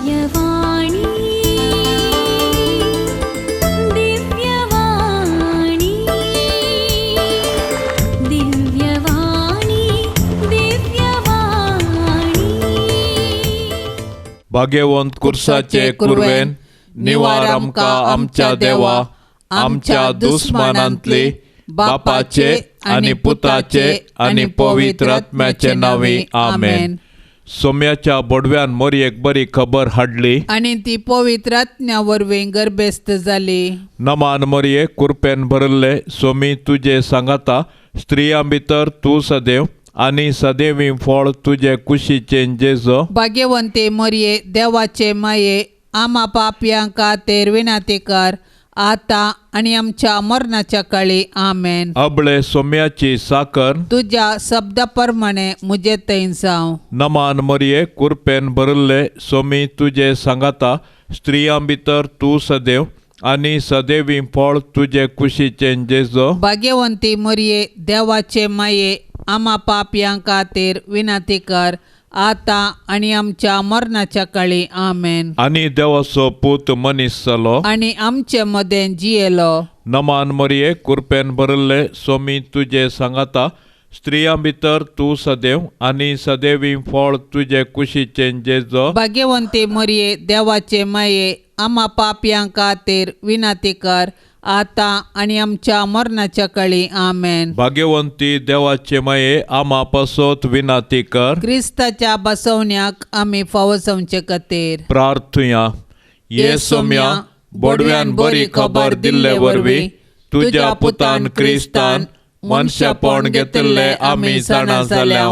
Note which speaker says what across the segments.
Speaker 1: दिव्यवाणी दिव्यवाणी दिव्यवाणी दिव्यवाणी.
Speaker 2: भाग्यवंत कुर्साचे कुरवेन निवार आमकां आमच्या देवा आमच्या दुस्मानांतली बापाचे आनी पुताचे आनी पवित्र आत्म्याचे नांवी आमेन. सोम्याच्या बोडव्यान मोरयेक बरी खबर हाडली
Speaker 3: आनी ती पवित्र आत्म्या वरवीं गर्भेस्त जाली.
Speaker 2: नमान मोरये, कुरपेन भरिल्ले, सोमी तुजे सांगाता, स्त्रियां भितर तूं सदैव आनी सदैवी फळ तुजे कुशीचें जेजो.
Speaker 3: भाग्यवंते मोरये, देवाचे माये, आमा पापयां खातीर विनंती कर आतां आनी आमच्या मरणाच्या काळी. आमेन.
Speaker 2: अबळे सोम्याची साकर
Speaker 3: तुज्या शब्दा प्रमाणे म्हजे थंय जावं.
Speaker 2: नमान मोरये, कुरपेन भरिल्ले, सोमी तुजे सांगाता, स्त्रियां भितर तूं सदैव आनी सदैवी फळ तुजे कुशीचें जेजो.
Speaker 3: भाग्यवंती मोरये, देवाचे माये, आमा पापयां खातीर विनंती कर आतां आनी आमच्या मरणाच्या काळी. आमेन.
Speaker 2: आनी देवाचो पूत मनीस जालो
Speaker 3: आनी आमचे मदें जियेलो.
Speaker 2: नमान मोरये, कुरपेन भरिल्ले, सोमी तुजे सांगाता, स्त्रियां भितर तूं सदैव आनी सदैवी फळ तुजे कुशीचें जेजो.
Speaker 3: भाग्यवंती मोरये, देवाचे माये, आमा पापयां खातीर विनंती कर आतां आनी आमच्या मरणाच्या काळी. आमेन.
Speaker 2: भाग्यवंती देवाचे माये, आमा पासत विनंती कर.
Speaker 3: क्रिस्ताच्या बसवण्याक आमी फावो जावचे खातीर
Speaker 2: प्रार्थुया. ये सोम्या, बोडव्यान बरी खबर दिल्ले वरवीं तुज्या पुतान क्रिस्तान मनशापण घेतिल्लें आमी जाणा जाल्या.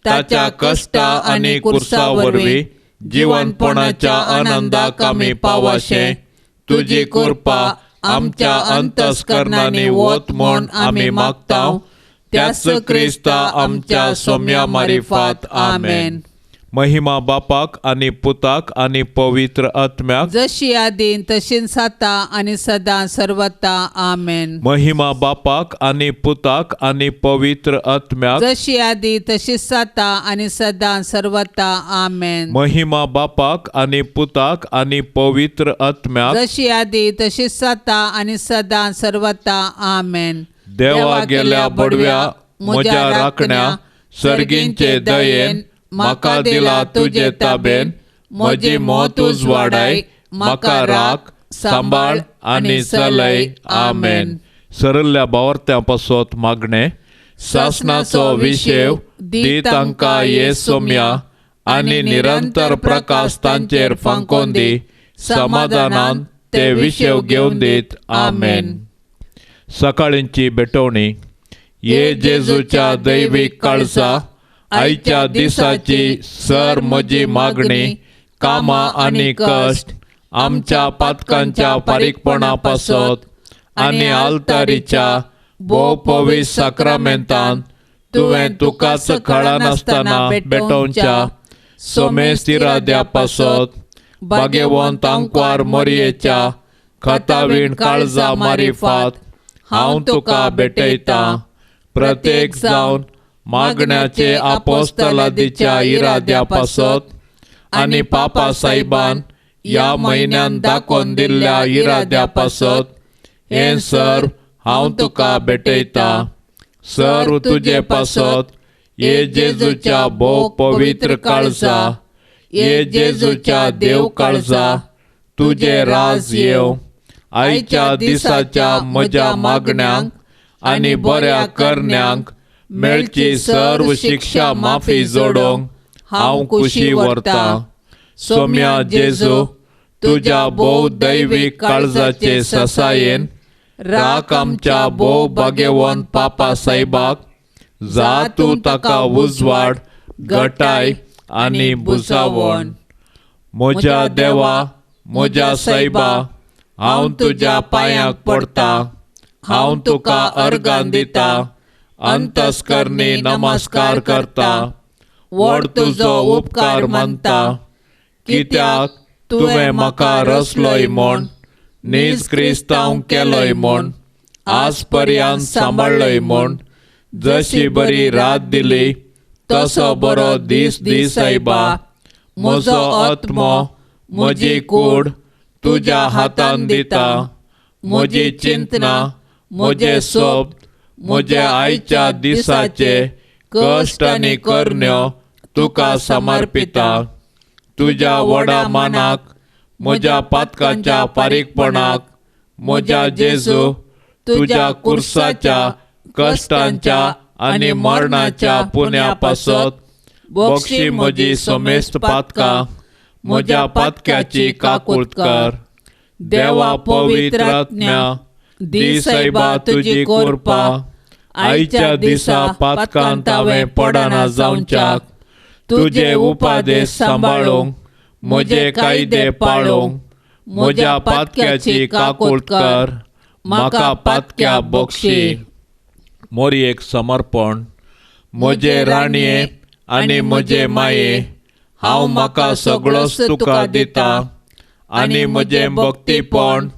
Speaker 2: ताच्या कश्टा आनी कुर्सा वरवीं जिवनपणाच्या आनंदाक आमी पावाशें तुजी कृपा आमच्या अंतस्करणांनी वत म्हूण आमी मागता. त्याच क्रिस्ता आमच्या सोम्या मारिफात. आमेन. महिमा बापाक आनी पुताक आनी पवित्र आत्म्याक,
Speaker 3: जशी आदीं तशीच आतां आनी सदां सर्वता. आमेन.
Speaker 2: महिमा बापाक आनी पुताक आनी पवित्र आत्म्याक,
Speaker 3: जशी आदीं तशीच आतां आनी सदां सर्वता. आमेन.
Speaker 2: महिमा बापाक आनी पुताक आनी पवित्र आत्म्याक,
Speaker 3: जशी आदीं तशीच आतां आनी सदां सर्वता. आमेन.
Speaker 2: देवा गेल्या बडव्या म्हज्या राखण्या, सर्गींचे दयेन म्हाका दिला तुजे ताबेन, म्हजी मौत उजवाडाय, म्हाका राख सांबाळ आनी चलय. आमेन. सरल्ल्या बावर्त्यां पासत मागणें. सासणाचो विशेव दी तांकां ये सोम्या आनी निरंतर प्रकाश तांचेर फांकोवन दी, समाधानान ते विशेव घेवन दीत. आमेन. सकाळींची भेटवणी. ये जेजूच्या दैवीक काळजा, आयच्या दिसाची सर म्हजी मागणी, कामां आनी कश्ट आमच्या पातकांच्या फारीकपणा पासत आनी आल्तारीच्या भोव पवित्र साक्रामेंतान तुवें तुकाच कळनासतना भेटोवच्या सोमेस्त इराद्या पासत भाग्यवंत आंकवार मोरयेच्या खतावीण काळजा मारिफात हांव तुका भेटयतां. प्रत्येक जावन मागण्याचे आपोस्तलादीच्या इराद्या पासत आनी पापा साहेबान ह्या म्हयन्यान दाखोवन दिल्ल्या इराद्या पासत हें सर हांव तुका भेटयतां. सर तुजे पासत ये जेजूच्या भोव पवित्र काळजा, ये जेजूच्या देव काळजा, तुजें राज येवं. आयच्या दिसाच्या म्हज्या मागण्यांक आनी बऱ्या करण्यांक मेळची सर्व शिक्षा माफी जोडोवंक हांव खुशी व्हरतां. सोम्या जेजू, तुज्या भोव दैवीक काळजाचे ससायेन राख आमच्या भोव भाग्यवंत पापा साहेबाक, जा तूं ताका उजवाड, गटाय आनी बुजावण. म्हज्या देवा, म्हज्या सायबा, हांव तुज्या पांयांक पडटा, हांव तुका अर्गां दिता, अंतस्करणी नमस्कार करता, व्हड तुजो उपकार मानता, कित्याक तुवें म्हाका रचलोय म्हूण, नीज क्रिस्तांव केलोय म्हूण, आज पर्यंत सांबाळ्ळोय म्हूण, जशी बरी रात दिली तसो बरो दीस दी सायबा. म्हजो आत्मो म्हजी कूड तुज्या हातान दिता. म्हजी चिंतना, म्हजे शब्द, म्हज्या आयच्या दिसाचे कश्ट आनी करण्यो तुका समर्पिता. तुज्या व्हडा मानाक, म्हज्या पातकांच्या फारीकपणाक, म्हज्या जेजू तुज्या कुर्साच्या कश्टांच्या आनी मरणाच्या पुण्या पासत बक्षी म्हजी समेस्त पातकां, म्हज्या पातक्याची काकूट कर. देवा पवित्र आत्म्या, दी सायबा तुजी कृपा आयच्या दिसा पातकांत हांवें पडना जावच्याक, तुजे उपादेश सांबाळूंक, म्हजे कायदे पाळूंक, म्हज्या पातक्याची काकूट कर, म्हाका पातक्या बक्षी. मोरयेक समर्पण. म्हजे राणये आनी म्हजे माये, हांव म्हाका सगळोच तुका दिता आनी म्हजें भक्तीपण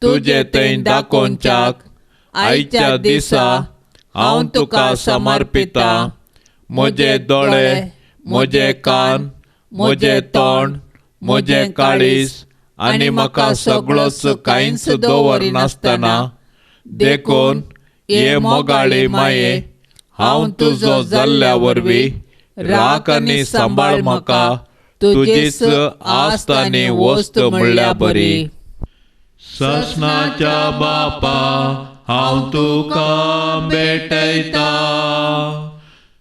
Speaker 2: तुजे थंय दाखोवच्याक आयच्या दिसा हांव तुका समर्पिता. म्हजे दोळे, म्हजे कान, म्हजें तोंड, म्हजें काळीज आनी म्हाका सगळोच कांयच दवरनासतना, देखून हे मोगाळी माये, हांव तुजो जाल्ल्या वरवीं राख आनी सांबाळ म्हाका तुजीच आस्त आनी वस्त म्हणल्या बरी. ससनाच्या बापा, हांव तुका भेटयता,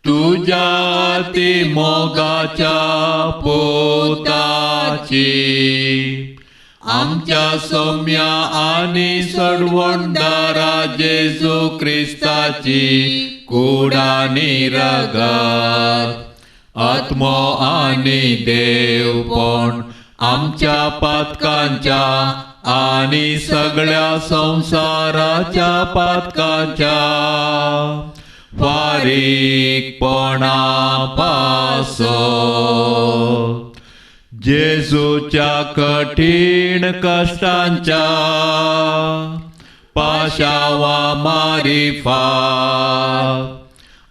Speaker 2: तुज्या ती मोगाच्या पोताची, आमच्या सौम्या आनी सडवणदारा जेजू क्रिस्ताची कूड आनी रगत, आत्मो आनी देवपण आमच्या पातकांच्या आनी सगळ्या संवसाराच्या पातकांच्या फारीकपणा पासत जेजूच्या कठीण कश्टांच्या पाशावा मारिफात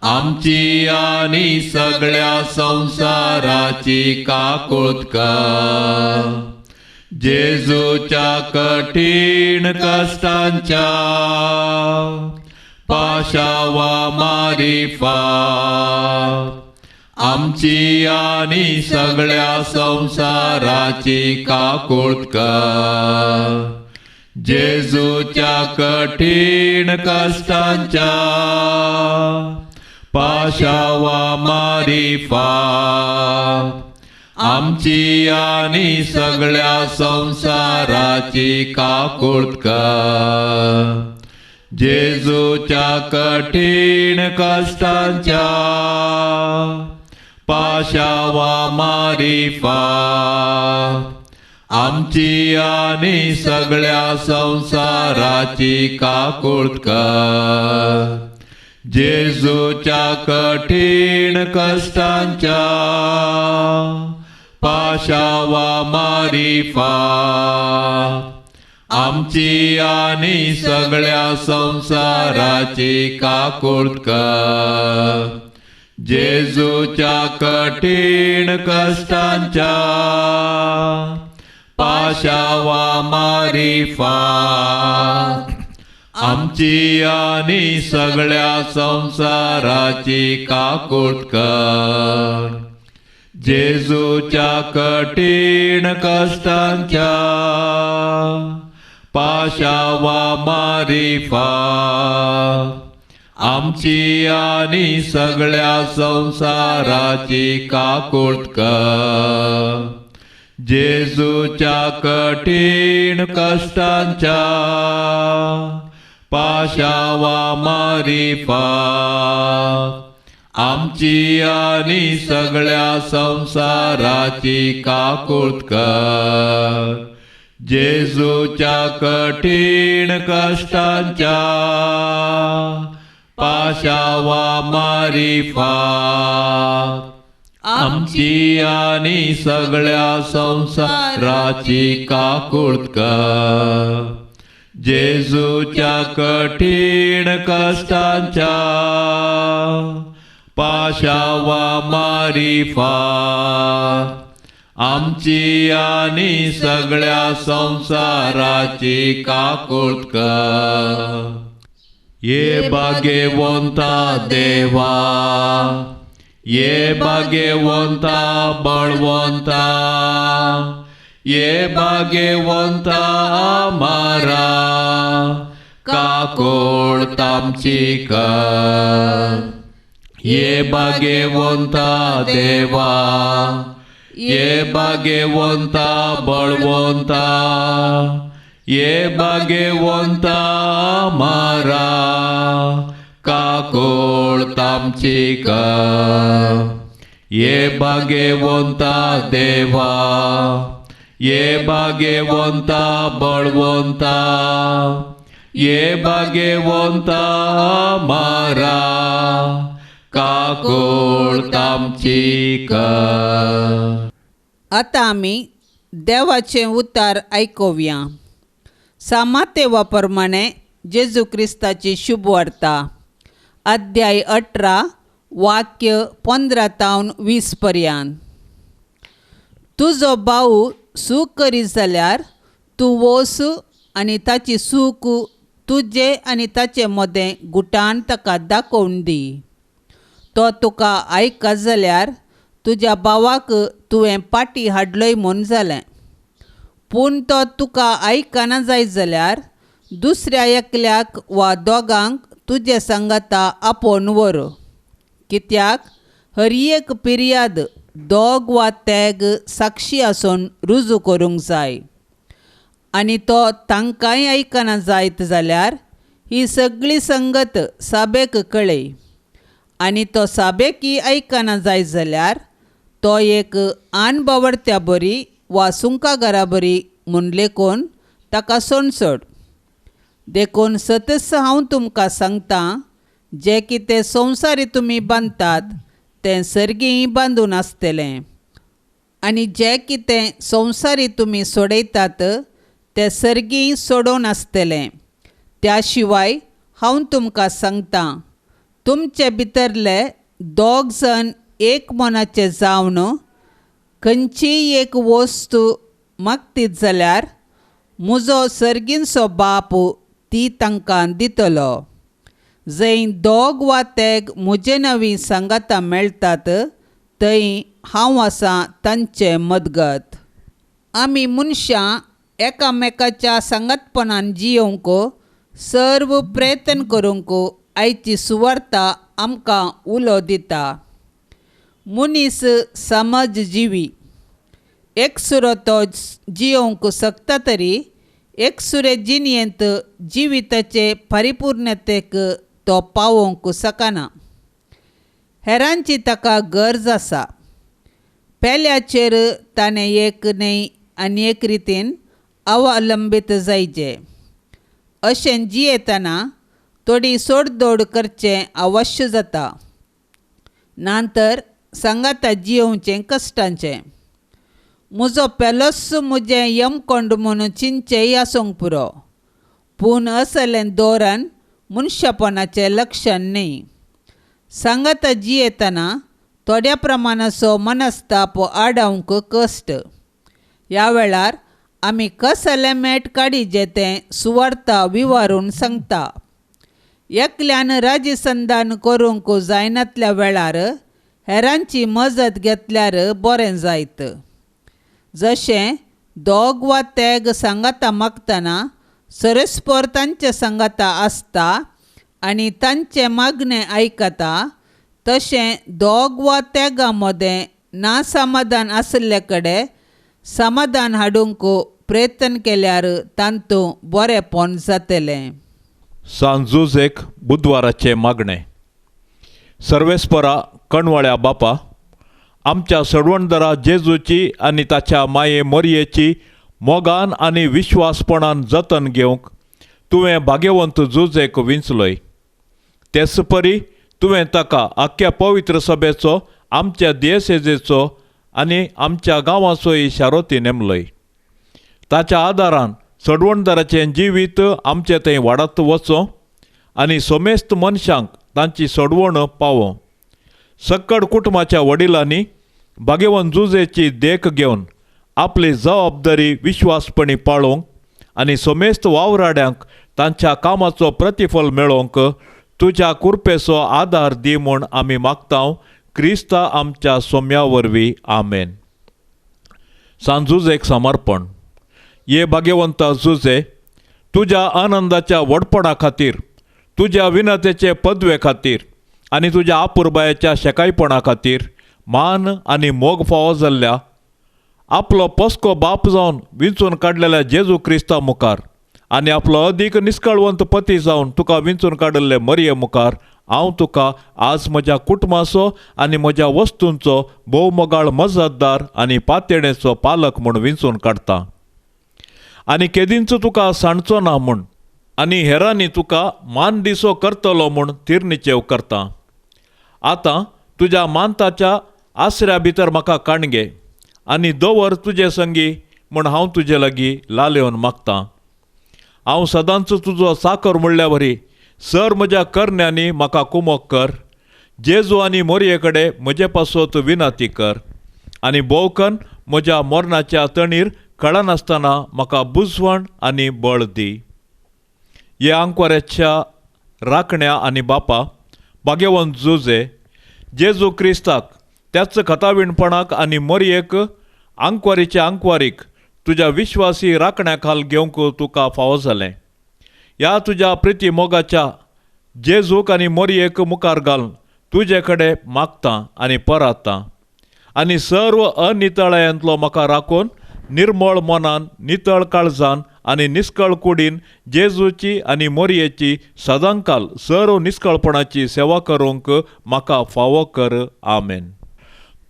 Speaker 2: आमची आनी सगळ्या संवसाराची काकूट कर. जेजूच्या कठीण कश्टांच्या पाशावा मारिफात आमची आनी सगळ्या संवसाराची काकूट कर. जेजूच्या कठीण कश्टांच्या पाशावा मारिफात आमची आनी सगळ्या संवसाराची काकूट कर. जेजूच्या कठीण कश्टांच्या पाशावा मारिफात आमची आनी सगळ्या संवसाराची काकूट कर. जेजूच्या कठीण कश्टांच्या पाशावा मारिफात आमची आनी सगळ्या संवसाराची काकूट कर. जेजूच्या कठीण कश्टांच्या पाशावा मारिफात आमची आनी सगळ्या संवसाराची काकूट कर. जेजूच्या कठीण कश्टांच्या पाशावा मारिफात आमची आनी सगळ्या संवसाराची काकूट कर. जेजूच्या कठीण कश्टांच्या पाशावा मारिफात आमची आनी सगळ्या संवसाराची काकूट कर. जेजूच्या कठीण कश्टांच्या पाशावा मारिफात आमची आनी सगळ्या संवसाराची काकूट कर. जेजूच्या कठीण कश्टांच्या पाशावा मारिफात आमची आनी सगळ्या संवसाराची काकूट कर. ये भाग्यवंता देवा, ये भाग्यवंता बळवंता, ये भाग्यवंता मारा काकोळ तामची कर. ये भाग्यवंता देवा, ये भाग्यवंता बळवंता, ये भाग्यवंता मारा काकोळ तामची कर. ये भाग्यवंता देवा, ये भाग्यवंता बळवंता, ये भाग्यवंता मारा काकोळ तामची कर.
Speaker 3: आतां आमी देवाचें उतार आयकुया. सामातेवा प्रमाणे जेजू क्रिस्ताची शुभवार्ता, अध्याय 18 वाक्य 15 तावन 20 पर्यंत. तुजो भाव सूख करीत जाल्यार तूं वच आनी ताची सूख तुजे आनी ताचे मदें गुटान ताका दाखोवन दी. तो तुका आयकत जाल्यार तुज्या भावाक तुवें पाटी हाडलोय म्हूण जालें. पूण तो तुका आयकना जायत जाल्यार दुसऱ्या एकल्याक वा दोगांक तुजे सांगाता आपोवन व्हर. कित्याक हर एक पिर्याद दोग वा तेग साक्षी आसून रुजू करूंक जाय. आनी तो तांकांय आयकना जायत जाल्यार ही सगळी संगत साबेक कळय. आनी तो साबेकी आयकना जायत जाल्यार तो एक आन बावडत्या बरी वा सुंकाघरा बरी म्हूण लेखून ताका सोणसोड. देखून सतस हांव तुमकां सांगतां, जें कितें संवसारी तुमी बांदतात तें सर्गीय बांदून आसतलें, आनी जें कितें संवसारी तुमी सोडयतात तें सर्गीय सोडोवन आसतलें. त्या शिवाय हांव तुमकां सांगतां, तुमचे भितरले दोग जण एक मनाचे जावन खंयचीय एक वस्तू मागतीत जाल्यार म्हजो सर्गींचो बाप ती तांकां दितलो. जंय दोग वा तेग म्हजे नवी सांगाता मेळटात थंय हांव आसा तांचे मदगत. आमी मनशां एकामेकाच्या सांगातपणान जियोवंक सर्व प्रयत्न करूंक आयची सुवार्ता आमकां उलो दिता. मनीस समज जिवी एकसुरो तो जियोवंक शकता तरी एकसुरे जिणेंत जिविताचे परिपूर्णतेक तो पावोवंक शकना. हेरांची ताका गरज आसा. पेल्याचेर ताणें एक न्हय आनी एक रितीन अवलंबीत जायचे. अशें जियेतना थोडी सोडदोड करचें अवश्य जाता, ना तर सांगाता जियोवचें कश्टांचें. म्हजो पेलोच म्हजें यमकोंड म्हणून चिंतचेंय आसूंक पुरो, पूण असलें धोरण मनशापणाचें लक्षण न्हय. सांगाता जियेतना थोड्या प्रमाणाचो मनस्ताप आडावंक कश्ट. ह्या वेळार आमी कसलें मेट काडीचें तें सुवार्ता विवारून सांगता. एकल्यान राजीसंधान करूंक जायनातल्या वेळार हेरांची मजत घेतल्यार बरें जायत. जशें दोग वा तेग सांगाता मागतना सरस्पर तांचे सांगाता आसता आनी तांचें मागणें आयकता, तशें दोग वा तेगां मदें ना समाधान आशिल्ले कडेन समाधान हाडूंक प्रयत्न केल्यार तांतूं बरेंपण जातलें.
Speaker 2: सांजुजेक बुधवाराचें मागणें. सर्वेस्परा कणवाळ्या बापा, आमच्या सडवणदारा जेजूची आनी ताच्या माये मोरयेची मोगान आनी विश्वासपणान जतन घेवंक तुवें भाग्यवंत जुजेक विंचलोय. तेच परी तुवें ताका आख्ख्या पवित्र सभेचो, आमच्या दियसेजेचो आनी आमच्या गांवाचोय शारोती नेमलोय. ताच्या आदारान सडवणदाराचें जिवीत आमचें थंय वाडत वचो आनी समेस्त मनशांक तांची सडवण पावो. सक्कड कुटुंबाच्या वडिलांनी भाग्यवंत जुजेची देख घेवन आपली जबाबदारी विश्वासपणी पाळोवंक आनी समेस्त वावराड्यांक तांच्या कामाचो प्रतिफल मेळोवंक तुज्या कुरपेचो आदार दी म्हूण आमी मागता क्रिस्ता आमच्या सोम्या वरवीं आमेन. सांत जुजेक समर्पण. ये भाग्यवंता जुजे, तुज्या आनंदाच्या व्हडपणा खातीर, तुज्या विनतेचे पदवे खातीर आनी तुज्या आपुरबायेच्या शेकायपणा खातीर मान आनी मोग फावो जाल्ल्या आपलो पस्को बाप जावन विंचून काडलेल्या जेजू क्रिस्ता मुखार आनी आपलो अदीक निस्कळवंत पती जावन तुका विंचून काडिल्ले मरये मुखार हांव तुका आज म्हज्या कुटुंबाचो आनी म्हज्या वस्तूंचो भोवमोगाळ मजतदार आनी पातयेणेचो पालक म्हूण विंचून काडटा आनी केदींच तुका सांडचो ना म्हूण आनी हेरांनी तुका मान दिसो करतलो म्हूण तिरनिचेव करता. आतां तुज्या मानताच्या आसऱ्या भितर म्हाका काणगे आनी दवर तुजे संगी म्हूण हांव तुजे लागीं लालेवन मागतां. हांव सदांच तुजो साकर म्हणल्या वरी सर म्हज्या करण्यांनी म्हाका कुमोक कर. जेजू आनी मोरये कडेन म्हजे पासत विनंती कर आनी भोवकन म्हज्या मरणाच्या तणीर कळनासतना म्हाका बुजवण आनी बळ दी. हे आंकवाऱ्याच्या राखण्या आनी बापा भाग्यवंत जुजे, जेजू क्रिस्ताक त्याच खताविणपणाक आनी मोरयेक आंकवारीच्या आंकवारीक तुज्या विश्वासी राखण्या खाल घेवंक तुका फावो जालें. ह्या तुज्या प्रिती मोगाच्या जेजूक आनी मोरयेक मुखार घालून तुजे कडेन मागता आनी पराता आनी सर्व अनितळायांतलो म्हाका राखून निर्मळ मनान, नितळ काळजान आनी निस्कळ कुडीन जेजूची आनी मोरयेची सदांकाल सर्व निस्कळपणाची सेवा करूंक म्हाका फावो कर. आमेन.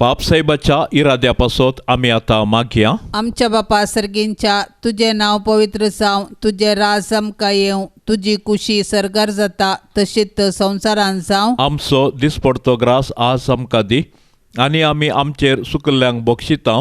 Speaker 2: बापसाहेबाच्या इराद्या पासत आमी आतां मागया.
Speaker 3: आमच्या बापा सर्गींच्या, तुजें नांव पवित्र जावं, तुजें राज आमकां येवं, तुजी कुशी सर्गार जाता तशीच संवसारान जावं.
Speaker 2: आमचो दिसपडतो ग्रास आज आमकां दी आनी आमी आमचेर सुकल्ल्यांक बक्षिता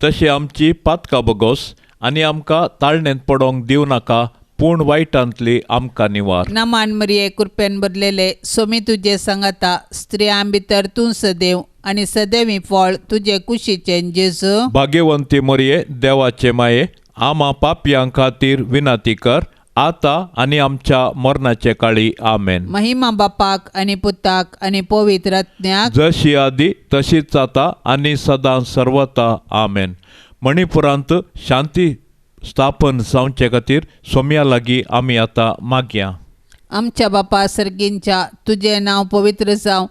Speaker 2: तशें आमची पातकां बगोस आनी आमकां ताळणेंत पडोवंक दिवं नाका, पूण वायटांतली आमकां निवार.
Speaker 3: नमान मरिये, कृपेन भरलेले, सोमी तुजे सांगाता, स्त्रियां भितर तूं सदैव आनी सदैवी फळ तुजे कुशीचें जेजू.
Speaker 2: भाग्यवंती मरिये, देवाचे माये, आमा पापयां खातीर विनंती कर आतां आनी आमच्या मरणाचे काळी. आमेन.
Speaker 3: महिमा बापाक आनी पुताक आनी पवित्र आत्म्याक,
Speaker 2: जशी आदी तशीच आतां आनी सदां सर्वता. आमेन. मणिपुरांत शांती स्थापन जावचे खातीर सोम्या लागीं आमी आतां मागया.
Speaker 3: आमच्या बापा सर्गींच्या, तुजें नांव पवित्र जावं,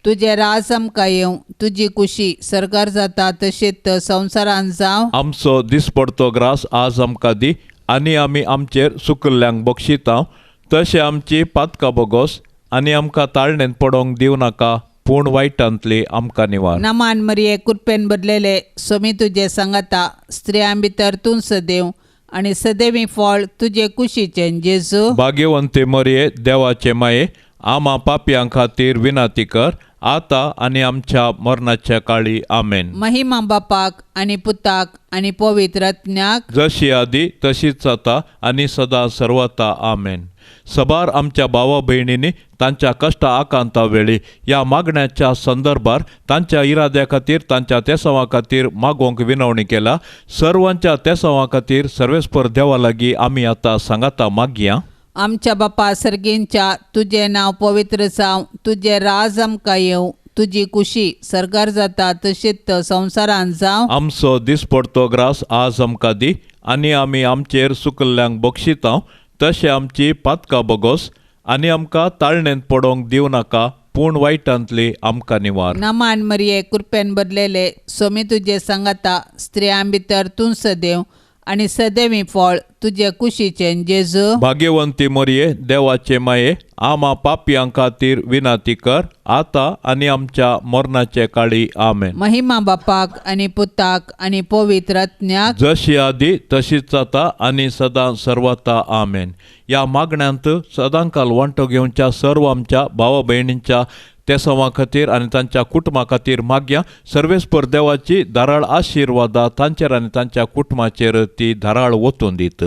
Speaker 3: तुजें राज आमकां येवं, तुजी कुशी सर्गार जाता तशीच संवसारान जावं.
Speaker 2: आमचो दिसपडतो ग्रास आज आमकां दी आनी आमी आमचेर सुकल्ल्यांक बक्षिता तशें आमची पातकां बगोस आनी आमकां ताळणेंत पडोवंक दिवं नाका, पूण वायटांतली आमकां निवार.
Speaker 3: नमान मरिये, कृपेन भरलेले, सोमी तुजे सांगाता, स्त्रियां भितर तूं सदैव आनी सदैवी फळ तुजे कुशीचें जेजू.
Speaker 2: भाग्यवंती मरिये, देवाचे माये, आमा पापयां खातीर विनंती कर आतां आनी आमच्या मरणाच्या काळी. आमेन.
Speaker 3: महिमा बापाक आनी पुताक आनी पवित्र आत्म्याक,
Speaker 2: जशी आदी तशीच आतां आनी सदां सर्वता. आमेन. सबार आमच्या भावा भयणींनी तांच्या कश्टा आकांता वेळी ह्या मागण्याच्या संदर्भार तांच्या इराद्या खातीर, तांच्या तेसांवा खातीर मागोवंक विनवणी केला. सर्वांच्या तेसांवा खातीर सर्वेस्पर देवा लागीं आमी आतां सांगाता मागया.
Speaker 3: आमच्या बापा सर्गींच्या, तुजें नांव पवित्र जावं, तुजें राज आमकां येवं, तुजी कुशी सर्गार जाता तशीच संवसारान जावं.
Speaker 2: आमचो दिसपडतो ग्रास आज आमकां दी आनी आमी आमचेर सुकल्ल्यांक बक्षिता तशें आमची पातकां बगोस आनी आमकां ताळणेंत पडोवंक दिवं नाका, पूण वायटांतली आमकां निवार.
Speaker 3: नमान मरिये, कृपेन भरलेले, सोमी तुजे सांगाता, स्त्रियां भितर तूं सदैव आनी सदैवी फळ तुजे कुशीचें जेजू.
Speaker 2: भाग्यवंती मरिये, देवाचे माये, आमा पापयां खातीर विनंती कर आतां आनी आमच्या मरणाचे काळी. आमेन.
Speaker 3: महिमा बापाक आनी पुताक आनी पवित्र आत्म्याक,
Speaker 2: जशी आदी तशीच आतां आनी सदां सर्वता. आमेन. ह्या मागण्यांत सदांकाल वांटो घेवच्या सर्व आमच्या भावा भयणींच्या तेसांवा खातीर आनी तांच्या कुटुंबा खातीर मागया. सर्वेस्पर देवाची धाराळ आशिर्वादा तांचेर आनी तांच्या कुटुंबाचेर ती धाराळ वतून दीत.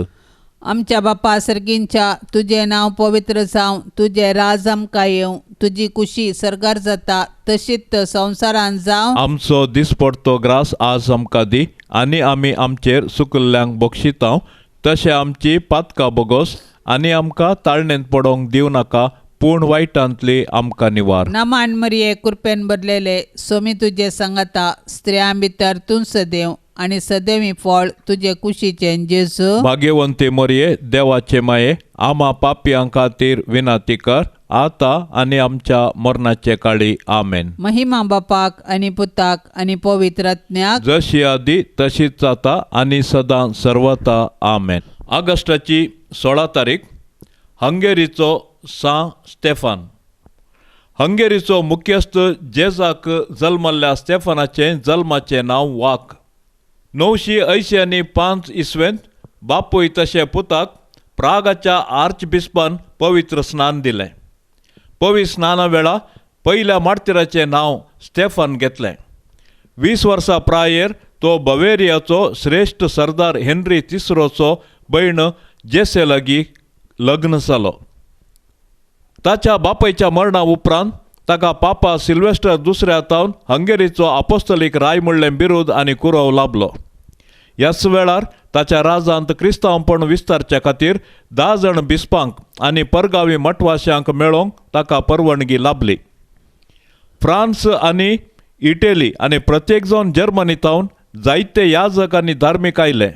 Speaker 3: आमच्या बापा सर्गींच्या तुजें नांव पवित्र जावं, तुजें राज आमकां येवं, तुजी कुशी सर्गार जाता तशीच संवसारांत जावं.
Speaker 2: आमचो दिसपडतो ग्रास आज आमकां दी आनी आमी आमचेर सुकल्ल्यांक बक्षितांव तशें आमची पातकां बोगोस आनी आमकां ताळणेंत पडोवंक दिवं नाका पूण वायटांतली आमकां निवार.
Speaker 3: नमान मरिये कृपेन भरलेले सोमी तुजे सांगाता, स्त्रियां भितर तूं सदैव आनी सदैवी फळ तुजे कुशीचें जेजू.
Speaker 2: भाग्यवंती मरये देवाचे माये आमा पापयां खातीर विनंती कर आतां आनी आमच्या मरणाचे काळी. आमेन.
Speaker 3: महिमा बापाक आनी पुताक आनी पवित्र आत्म्याक,
Speaker 2: जशी आदी तशीच जाता आनी सदां सर्वता. आमेन. ऑगस्टाची 16 तारीख हंगेरीचो सां स्टेफान. हंगेरीचो मुख्यस्थ जेजाक जल्मल्ल्या स्टेफानाचें जल्माचें नांव वाक. 985 इसवेंत बापूय तशें पुताक प्रागाच्या आर्च बिस्पान पवित्र स्नान दिलें. पवित्र स्नाना वेळा पयल्या मार्तिराचें नांव स्टेफान घेतलें. 20 वर्सां प्रायेर तो बवेरियाचो श्रेश्ठ सरदार हेनरी तिसरोचो भयण जेसे लागीं लग्न जालो. ताच्या बापायच्या मरणा उपरांत ताका पापा सिल्वेस्टर दुसऱ्या तावन हंगेरीचो आपोस्तलीक राय म्हणलें बिरूद आनी कुरव लाबलो. ह्याच वेळार ताच्या राजांत क्रिस्तांवपण विस्तारच्या खातीर 10 जाण बिस्पांक आनी परगावी मठवाश्यांक मेळोवंक ताका परवानगी लाबली. फ्रांस आनी इटली आनी प्रत्येक जावन जर्मनी तावन जायते याजक आनी धार्मीक आयले.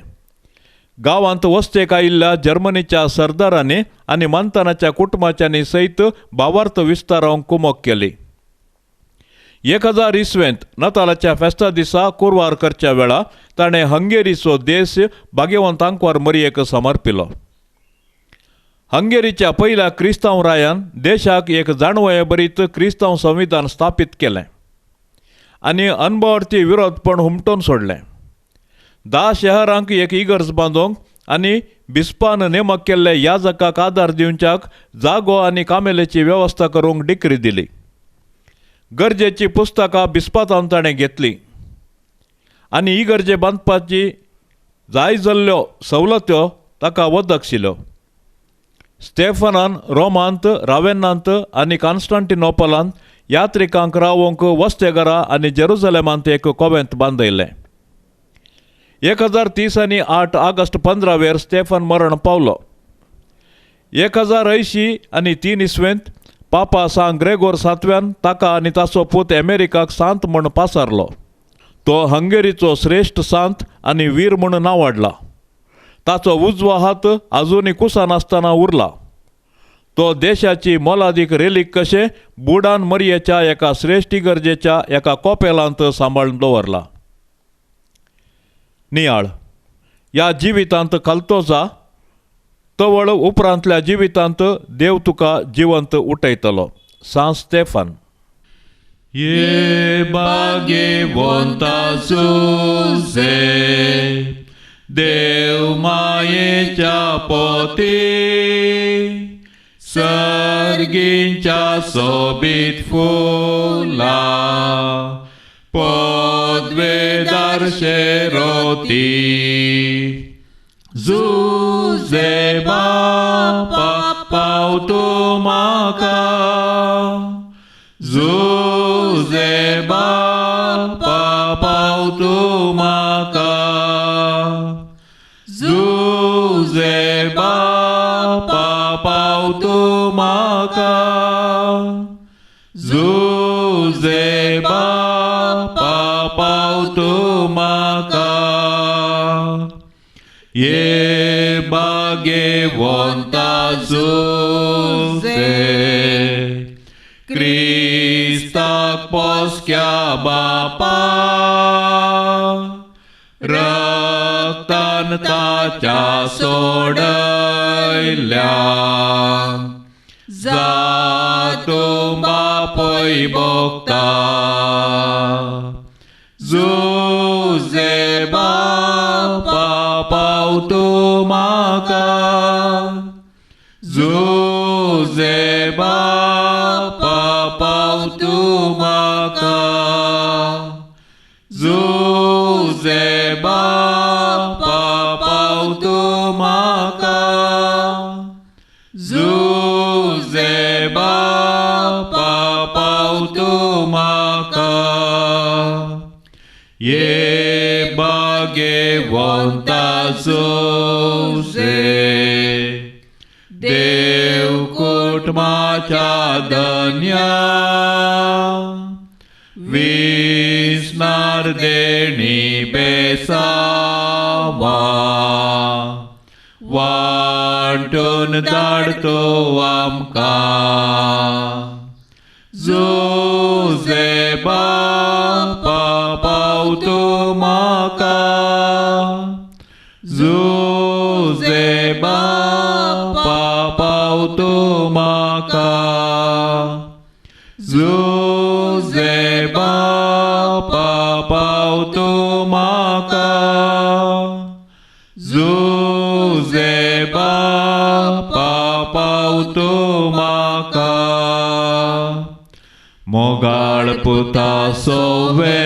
Speaker 2: गांवांत वस्तेक आयिल्ल्या जर्मनीच्या सरदारांनी आनी मानतानाच्या कुटुंबाच्यांनी सयत भावार्थ विस्तारावंक कुमक केली. 1000 इसवेंत नतालाच्या फेस्ता दिसा कुरवार करच्या वेळा ताणें हंगेरीचो देश भाग्यवंत आंकवार मरियेक समर्पिलो. हंगेरीच्या पयल्या क्रिस्तांव रायान देशाक एक जाणवये भरीत क्रिस्तांव संविधान स्थापीत केलें आनी अनभावार्थी विरोधपण हुमटून सोडलें. 10 शहरांक एक इगर्ज बांदूंक आनी बिस्पान नेमक केल्ले याजकाक आदार दिवच्याक जागो आनी कामेलेची वेवस्था करूंक डिक्री दिली. गरजेची पुस्तकां बिस्पातान ताणें घेतली आनी इगर्जे बांदपाची जाय जाल्ल्यो सवलत्यो ताका वदकशिल्यो. स्टेफनान रोमांत, रावेन्नांत आनी कॉन्स्टंटिनोपलांत यात्रिकांक रावोंक वस्तेघरां आनी जेरुजलेमांत एक कोवेंत बांदयलें. 1030 आनी 8 ऑगस्ट 15 वेर स्टेफन मरण पावलो. 1083 इसवेंत पापा सां ग्रेगोर सातव्यान ताका आनी ताचो पूत अमेरिकाक सांत म्हूण पासारलो. तो हंगेरीचो श्रेश्ठ सांत आनी वीर म्हूण नांवाडला. ताचो उजवो हात आजुनूय कुसान आसतना उरला. तो देशाची मोलादीक रेलीक कशें बुडान मरियेच्या एका श्रेश्ठ इगर्जेच्या एका कोपेलांत सांबाळून दवरला. नियाळ ह्या जिवितांत खालतो जा तवळ उपरांतल्या जिवितांत देव तुका जिवंत उठयतलो. सां स्टेफान. ये भाग्यवंता जुझे देव मायेच्या पोती सर्गींच्या सोबीत फुलां पदवेदार शेरोती जुझे बापा पावतो म्हाका जुझे बापा पावतो म्हाका जुझे बापा पावतो म्हाका जुझे बापा पावतो म्हाका ये भाग्यवंता जुझे क्रिस्ताक पोसक्या बापा रक्तान ताच्या सोडयल्या जातो बापय भोगता जुझे बापा पावतो म्हाका जुझे बापा पावतो म्हाका जुझे बापा पावतो म्हाका भाग्यवंता जुझे देव कुटुंबाच्या धन्या विसनार देणी बेसावा वांटून धाडतो आमकां जुझे बापा पावतो म्हाका जुझे बापा पावतो म्हाका जुझे बापा पावतो म्हाका जुझे बापा पावतो म्हाका मोगाळ पुता सोवे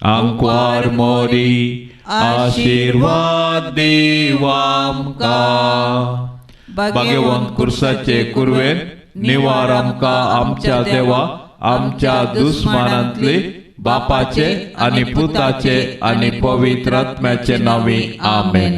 Speaker 2: आंकवार मोरी आशिर्वाद दीव आमकां भाग्यवंत कुर्साचे कुरवेन निवार आमकां आमच्या देवा आमच्या दुस्मानांतली बापाचे आनी पुताचे आनी पवित्र आत्म्याचे नांवी आमेन.